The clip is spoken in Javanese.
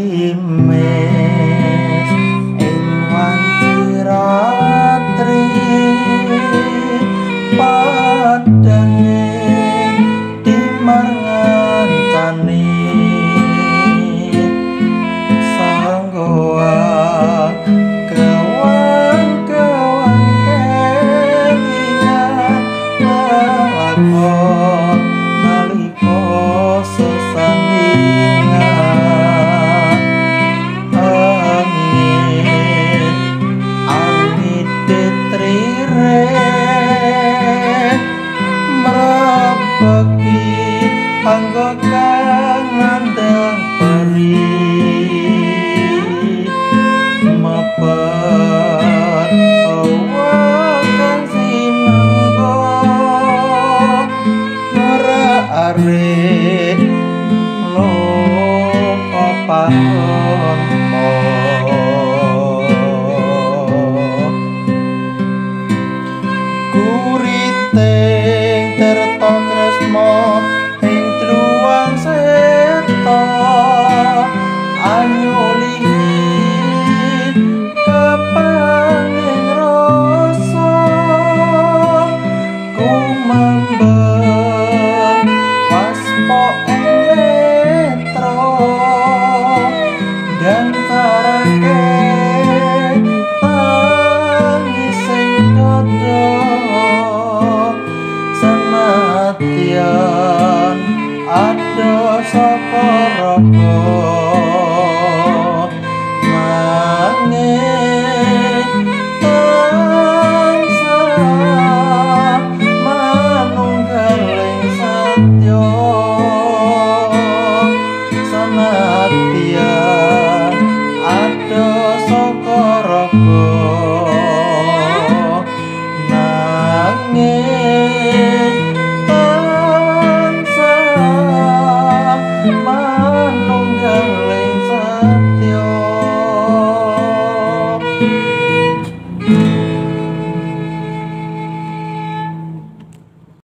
Grimes ing wanci ratri padhange dimar ngancani sanggoan kewang-kewang kelingan lelakon nalika sesandingan. Mrepeki anggo kang ngandang peri mepet hawa kang sinenggo ora arep loka panggonmu. Kuriting tirta kresna ing truwang seta anyulihi kepanging rasa kumambang waspa ing netra dan tarake tangis ing dada senadyan adoh saka